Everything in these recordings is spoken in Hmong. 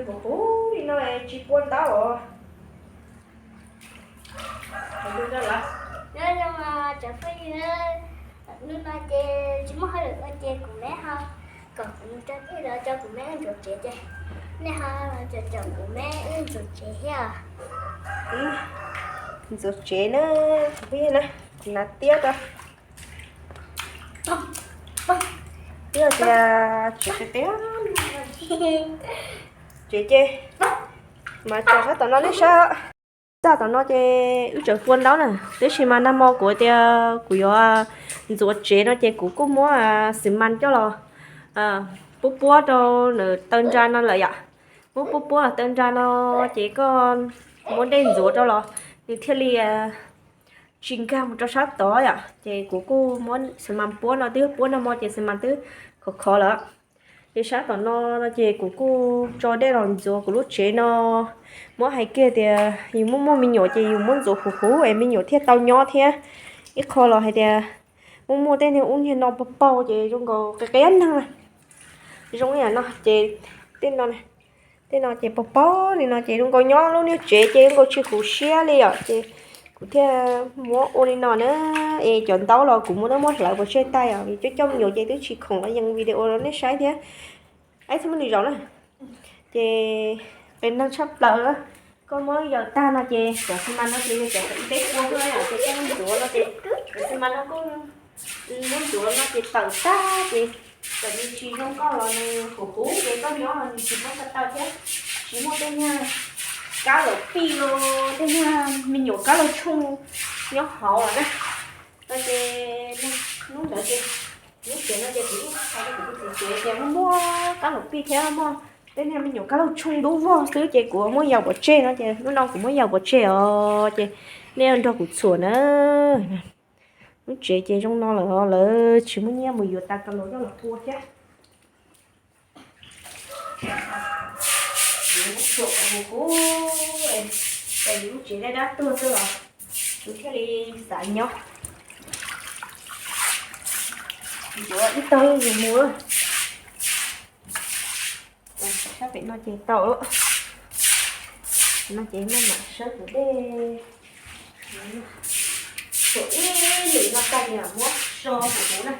Huv huv li no tsis pua ntaub os. Nyob zoo cov phooj ywg, hnub no ces tsis muaj hauj lwm ua ces kuv me ho kom kuv mus rau tij los coj kuv me wb ntxuav tsev ces nej ho los caum kuv me wb ntxuav tsev thiab. Ntxuav tsev na, kuv phooj ywg na, kuv hnav tiab rau. Twb tias tsev tiag tiag, tsev ces mas tso sab tom no nej saib. Txaj tom no ces wb tseem pua ntaub na, tab sis mas nag hmo kuv tias kuv yuav ntxuav tsev no ces kuv kuj muab xi mas coj los puab puab rau nws taw ntsa no lawm yom. Muab puab puab los taw ntsa no ces koj muab dej ntxuav rau los nws thiaj li tsis nkag mus rau sab tod yom. Ces kuv kuj muab xi mas puab no, twb puab nag hmo ces xi mas twb khov khov lawm. Ces sab tom no no ces kuv kuj tso dej los ntxuav kuv lub tsev no. Muab hais kiag tias yus muaj muaj me nyuam ces yus muab ntxuav huv huv es me nyuam thiaj tau nyob thiab. Ib qho los hais tias muaj muaj tej niag ub niag no paug paug ces zoo nkaus qia qia neeg na. Zoo ib yam no ces tej no, tej no ces paug paug li no ces zoo nkaus nyob lub niag tsev ces zoo nkaus tsis huv siab li yom. Ces kuv thiaj muab ua li no na. Es cov ntaub los kuv muab, twb muab hlawv pov tseg tag yom, vim coj coj me nyuam ces twb tsis khoom los yees video rau nej saib thiab. Ib txhia muab nws zaum na. Ces qia neeg tshaj plaws. Koj muab yaws tag no ces cov xi mas no ces yog cov ib peb pua xwb yom, ces koj muab ntxuav no ces cov xi mas no kuj muab ntxuav no ces tawm tag ces txawm nws tsis zoo koj los nws huv huv ces koj nyob los nws tsis muaj txha taw thiab. Tsis muaj tej niag kab laum pij los tej niag me nyuam kab laug tshooj nyob hauv lawm na. No ces hnub ntawd ces lub tsev no ces kuv hais rau kuv tus txiv tsev tias muaj muaj kab laum pij thiab muaj tej niag me nyuam kab laug tshooj dub vog xwb ces kuv muab yaws pov tseg no ces hnub no kuv muab yaws pov tseg os ces nej nrog kuv txhuam na. Lub tsev ces zoo no lawm, lawv tsis muaj nyiaj mus yuav tas kas laus coj los pua thiab. Kuv muab txhuam kom huv huv, ces yus lub tsev dab dab tuag xwb los yus thiaj li xav nyob. Yuav ib tog yus mus. Sab pem no ces tau, no ces maj mam sawb kuv dej, tsuam ib lwm no tag ces mam muab so kuv huv na.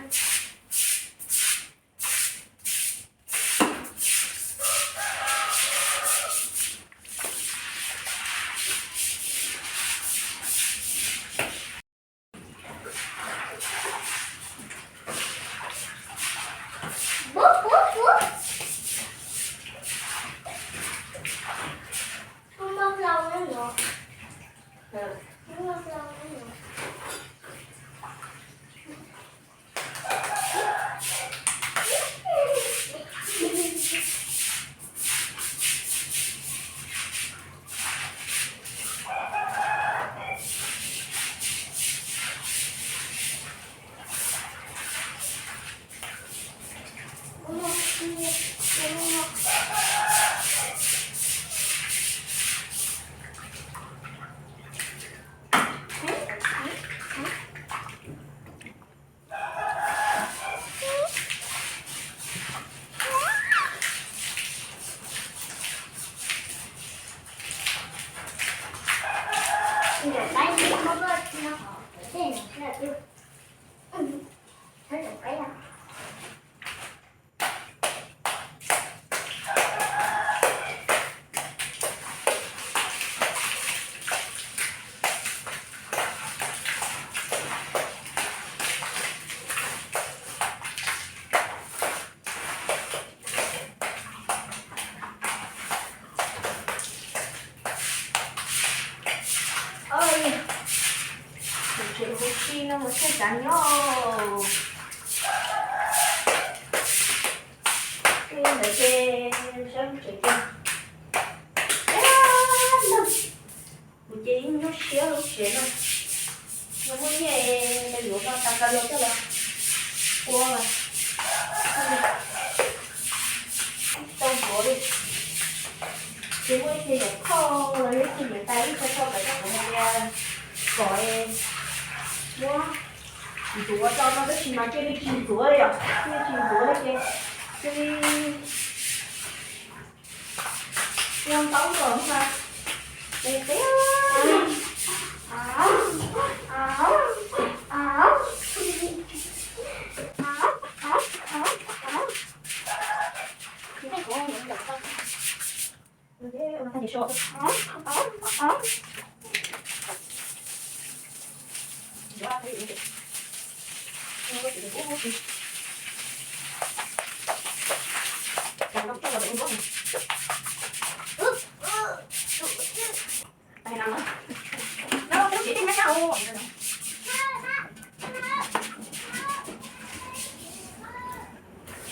Tsev huv si no mas thiaj tsav nyob. Ntawd ces saib lub tsev ces kuv ces yeej nyuaj siab lub tsev no. Yog muaj nyiaj yuav no tas kas laus coj los ua tau ntuav li. Ces muaj ib txhia nyuam qhuav los yog ib txhia nyuam tais ib txhia tau pem coj kuv hais tias kom muab ntxuav rau no tab sis mas cia li tsis ntxuav li os, cia li tsis ntxuav li ces cia li Yog ntaub los mas,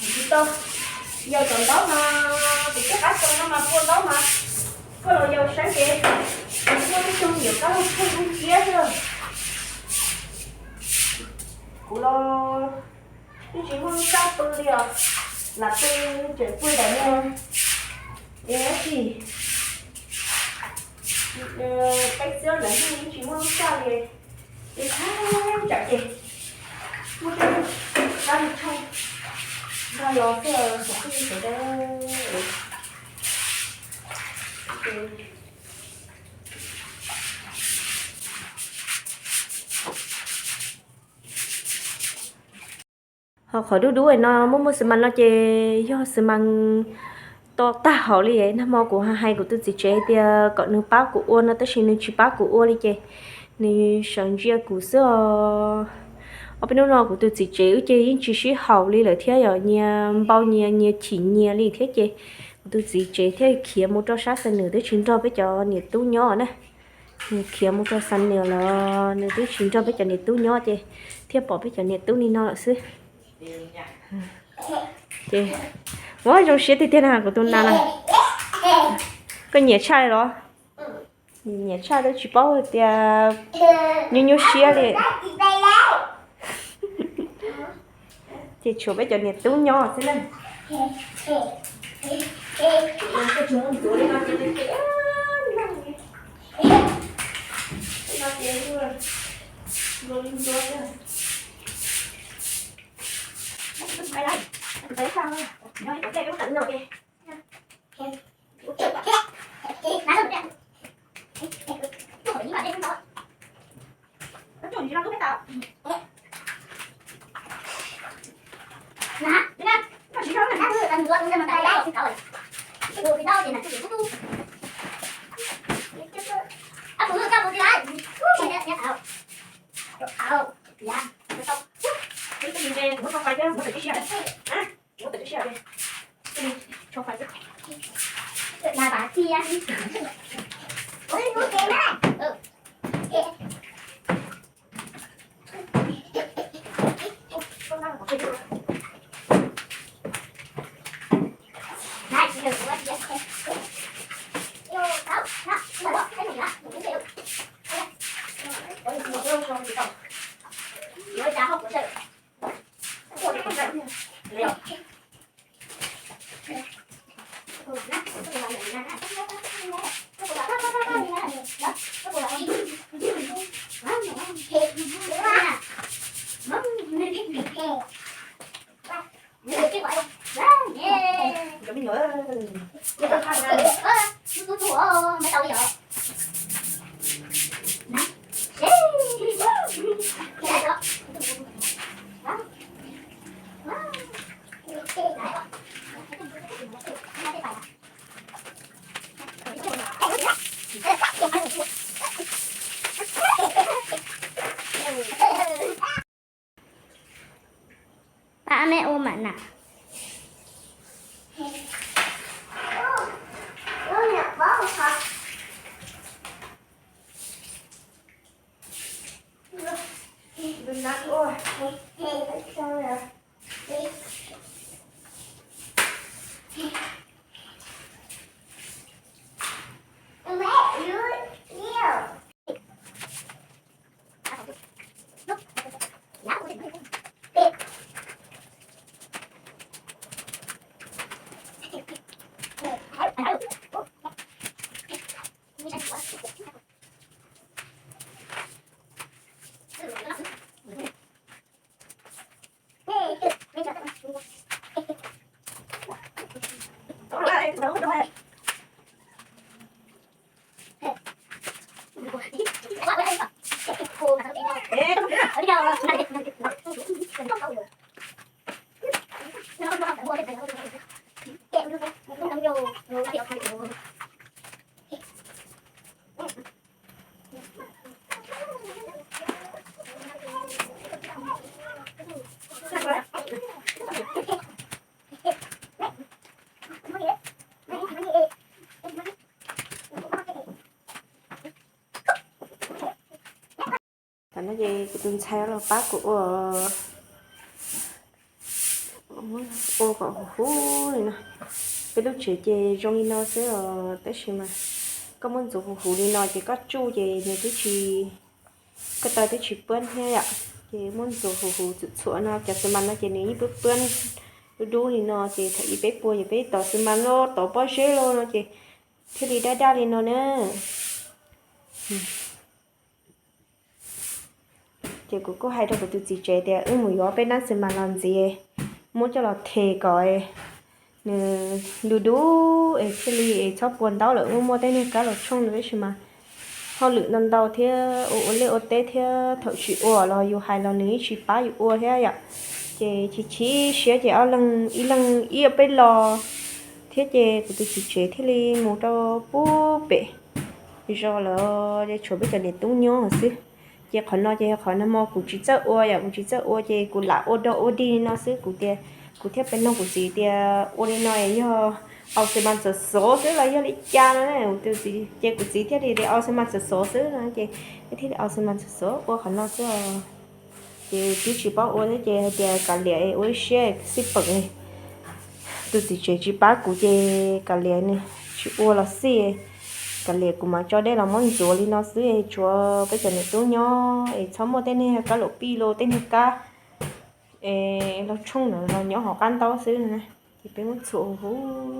Tsis tau, yog cov ntaub mas kuv twb qab tau no mas kua ntaub mas koj los yau saib ces kuv muaj ib tug nyuam qab lug tsheej lub ciab xwb. Kuv los yeej tsis muaj lub sab pw li os, lam pw tseem pw ntawm niag, es tsis, peb xwb lawm yeej tsis muaj lub sab li. Ces thaj tsam ces muaj tej kab li tsheej nrog los xwb, kuv kuj tsis xav. Ho qhov dub dub no muaj muaj xi mas no ces yog xi mas to tag hauv li. Nag hmo kuv hais kuv tus txiv tsev tias kom nws pab kuv ua no tab sis nws tsis pab kuv ua li ces nws sawv ntsia kuv xwb os. Ob peb hnub no kuv tus txiv tsev wb ces yeej tsis sib haum li lawm thiab, yog nyias npau nyias, nyias chim nyias li thiab ces kuv tus txiv tsev thiaj khiav mus rau sab Xam Nwm twb tsis nrog peb cov niam tub nyob na. Nws khiav mus rau Xam Nwm los nws twb tsis nrog peb cov niam tub nyob ces thiaj pom peb cov niam tub li no lawm xwb. Ces ua zoo siab tiag tiag na kuv tus nas na. Koj nyiam tshaj li los? Nyiam tshaj twb tsis paub tias nyuaj nyuaj siab li. Ces tshuav peb cov niam tub nyob xwb na. Tam no ces kuv tus ntxhais los pab kuv ua, ua kom huv huv li no. Peb lub tsev ces zoo li no xwb os, tab sis mas koj muab ntxuav huv huv li no ces koj tsuj ces nws twb tsis, koj taw twb tsis puab thiab yom. Ces muab ntxuav huv huv txhuam txhuam no, cov xi mas no ces nws yeej puab puab dub dub li no ces thaum ub peb pua ces peb tos xi mas los tos pob zeb los no ces thiaj li daj daj li no na. Ces kuv kuj hais rau kuv tus txiv tsev tias wb mus yuav peb dab xi mas los ntxiv, muab coj los them kom nws du du es thiaj li es txhob pua ntaub lawm, muaj muaj tej niag kab los tshooj no tab sis mas hauj lwm ntau ntau thiab ua ua liaj ua teb thiab thaum tsis ua los yus hais los nws yeej tsis pab yus ua thiab yom. Ces chim chim siab ces ob leeg ib leeg ib peb lo thiab ces kuv tus txiv tsev thiaj li mus rau pub pem zos lawm, tshuav peb cov niam tub nyob xwb. Ces qhov no ces yog qhov nag hmo kuv tsis txawj ua yom, kuv tsis txawj ua ces kuv lam ua dog ua dig li no xwb. Kuv tias, kuv thiaj pes noog kuv txiv tias ua li no yog au xi mas xov xov xwb los yog li cas no na. Ces kuv txiv thiaj li tias au xi mas xov xov xwb no ces thiaj li au xi mas xov xov ua qhov no xwb. Ces twb tsis paub ua thiab ces hais tias kav liam ua ib siab xij peem li. Tus txiv tsev tsis pab kuv ces kav liam nws tsis ua los xij, kav liam kuv mam tso dej los muab ntxuav li no xwb, tshuav peb cov niam tub nyob es txhob muaj tej niag kab laum pij los tej niag kab es los tshooj ntawd los nyob hauv qab ntaub xwb no. Ces peb muab txhuam huv huv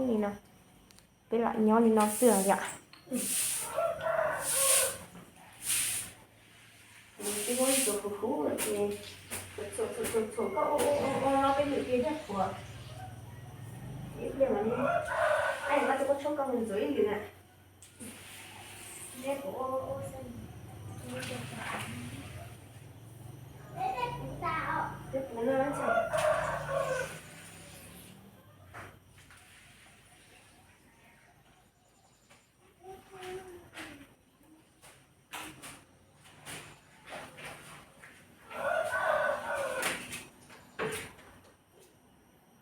li no, peb lam nyob li no xwb os yom. Ces muab txhuam huv huv lawm ces txhuam txhuam txhuam txhuam koj ua ua ua ua no peb lwm tias thiaj qhuav. Ib pliag mas, ai, koj txhob koj mus ntxuav ib lwm na.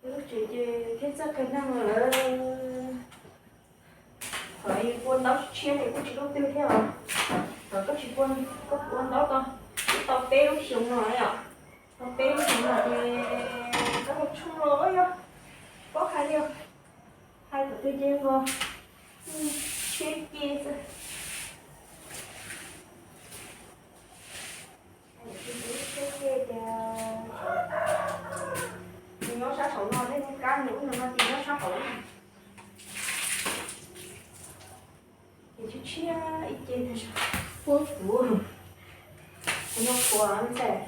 Lub tsev ces thiaj txawj qhia neeg lawm. Thaum pua ntaub tshiab ces kuj tsis lub twg thiab os. Thaum koj tsis pua, koj pua ntaub tau, twb tau peb lub xyoo no yom. Tau peb lub xyoo no ces koj mus tshooj los yog paub hais li, hais thaum twg ces nkaus tshiab ces xwb. Tias nws nyob sab saum no, tej niag kab nws ub no no ces nyob sab hauv. Ces tshiab tshiab ib ce, puab kuv, no qhuav ntxawm.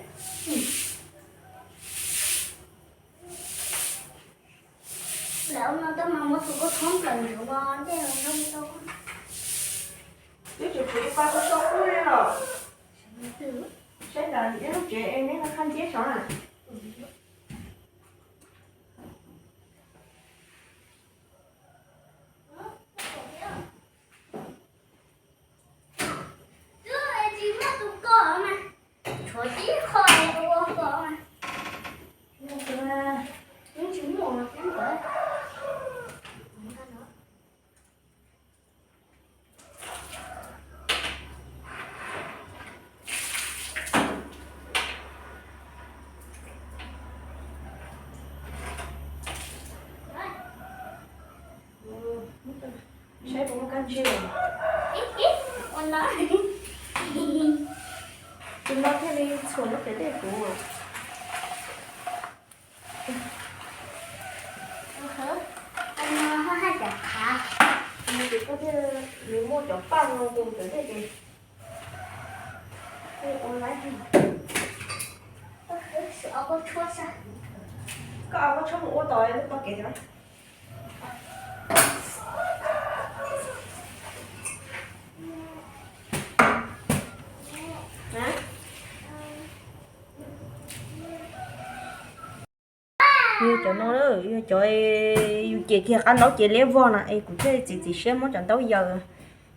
Lawv no twb mas muab tus koj txhob nplawm ntawd no, tej no nyob tau. Twb tseem tshuav ib pab koj soj qub li los. Saib ntawd ib lub tsev es neb qhab nciab saud na. Tshuav tib qho ua kom, ua kom, yeej tsis muaj ua tib ntawd. Saib puas muaj kab ntsej. Ua no, tus no thiaj li txhuam lub cov dej kuv. Ua no haj cov qhav, nws muaj cov paj no tus cov dej ces ua laib. Koj au koj tshuaj mus ua tom lub tog kev tiag. Nws Cov no yog cov yus ces kiag qab ntaub ces liab vog na es kuv thiaj txiav txim siab muab cov ntaub yaws.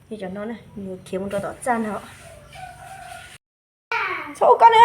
Yog cov no na, yus khiav mus rau tom txaj no. Txhob ua koj na.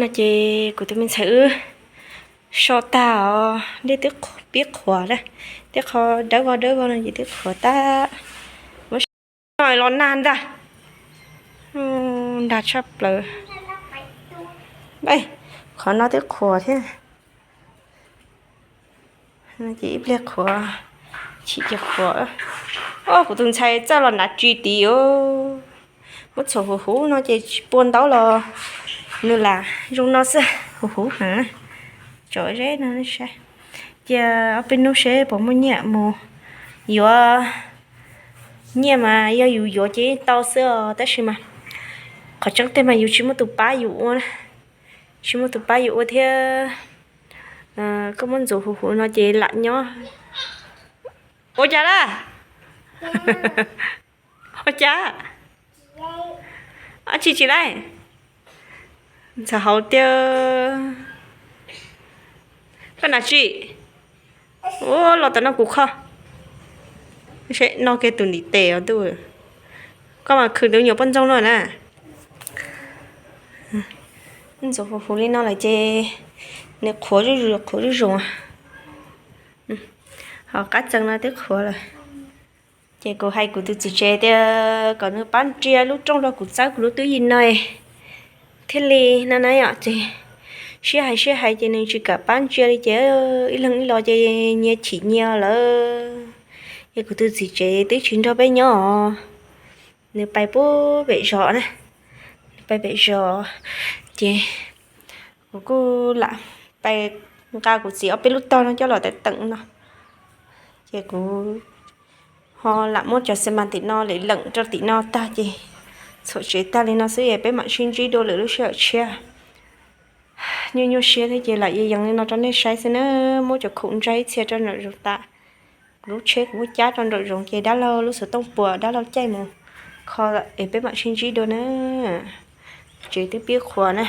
No ces kuv tus me ntxhais wb so tag os, dej twb pib qhuav na, tej qho dawb vog dawb vog no ces twb qhuav tag. Muab no los nag ntag, nag tshaj plaws. Qhov no twb qhuav thiab. Ces ib pliag qhuav, chim ces qhuav. Kuv tus ntxhais txawj los ntav ris tid os. Muab txhuam huv huv no ces tsis pua ntaub los nws lam zoo no xwb, huv huv heev. Tsom zeb no saib, cia ob peb hnub seb puas muaj nyiaj mus yuav. Nyiaj mas yog yus yuav ces tau xwb os, tab sis mas qhov tseeb tiag mas yus tsis muaj tus pab yus ua, tsis muaj tus pab yus ua thiab. Koj muab ntxuav huv huv no ces lam nyob. Ua cas lawm? Ua cas? Ab tsis tsis laij. Ntxhais hauv tiag. Koj na tsis. Ua los tom no kuv kho. Seb no kiag tus ntiv tes os ntuj. Koj mas khwv tus nyuam poj ntxoog no na. Ntxuav huv huv li no lawm ces nws qhuav zuj zus qhuav zuj zus. Ho qab txees no twb qhuav lawm. Ces kuv hais kuv tus txiv tsev tias kom nws pab ntsia lub rooj rau kuv txawb kuv lub twb yim no thiaj li no na yom. Ces sib hais sib hais ces nws tsis kam pab ntsia li ces ib leeg ib los ces nyias chim nyias lawm. Ces kuv tus txiv tsev twb tsis nrog peb nyob os, nws pais pem zos na, nws pais pem zos. Ces kuv kuj lam pais nqa kuv txiv ob peb lub tog no coj los teem teem no. Ces kuv ho lam muab cov xi mas tim no lem leem rau tim no tag ces txhuam tsev tag li no xwb es peb mam sib ntsib dua lwm lub sij hawm tshiab. Nyuaj nyuaj siab thiab ces lam yees li no rau nej saib xwb na. Muab cov khoom ntsaig ib txhia rau nraum zoov tas. Kuv lub tsheb kuv muab cab rau nraum zoov ces dab laug lub xov tooj puas dab laug caij mus kho es peb mam sib ntsib dua na. Tsev twb pib qhuav na.